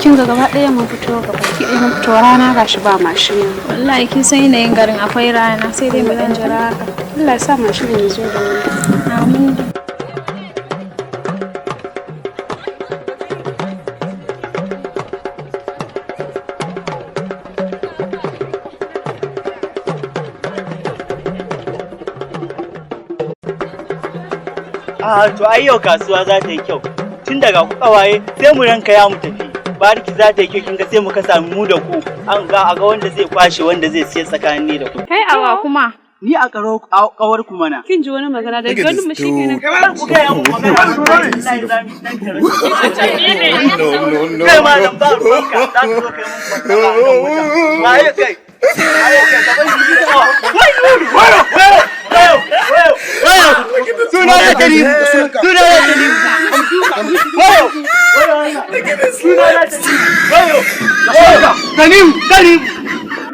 Kin ga gaba ɗaya mun fito, gaba ki ɗaya mun fito, rana gashi ba mashin. Wallahi kin san yanayin garin akwai rana, sai dai mu dan jira haka. Allah ya sa mashin ya zo da wuri. Amin. A to ai yau kasuwa za ta yi kyau. Tun daga ku kawaye sai mu ranka ya mu tafi. Bariki za ta yi kyau, kin ga sai mu kasa mu da ku. An ga a ga wanda zai kwashe, wanda zai siya tsakanin ni da ku. Kai awa kuma. Ni a karo kawar ku mana. Kin ji wani magana da Look at ganin this mu shikenan. dude. Kar ku gaya mu magana. Wallahi za mu dan tare. No, no, no, Kai ma no. dan ba ruwanka. Za ka zo kai mun kwanta a nan wajen. Waye kai? Waye kai? Ka bari ni da wai wayo wayo wayo wayo wayo. Suna na Karim. Suna na Karim. Wayo wayo. Suna na Karim. Wayo wayo. Karim, Karim.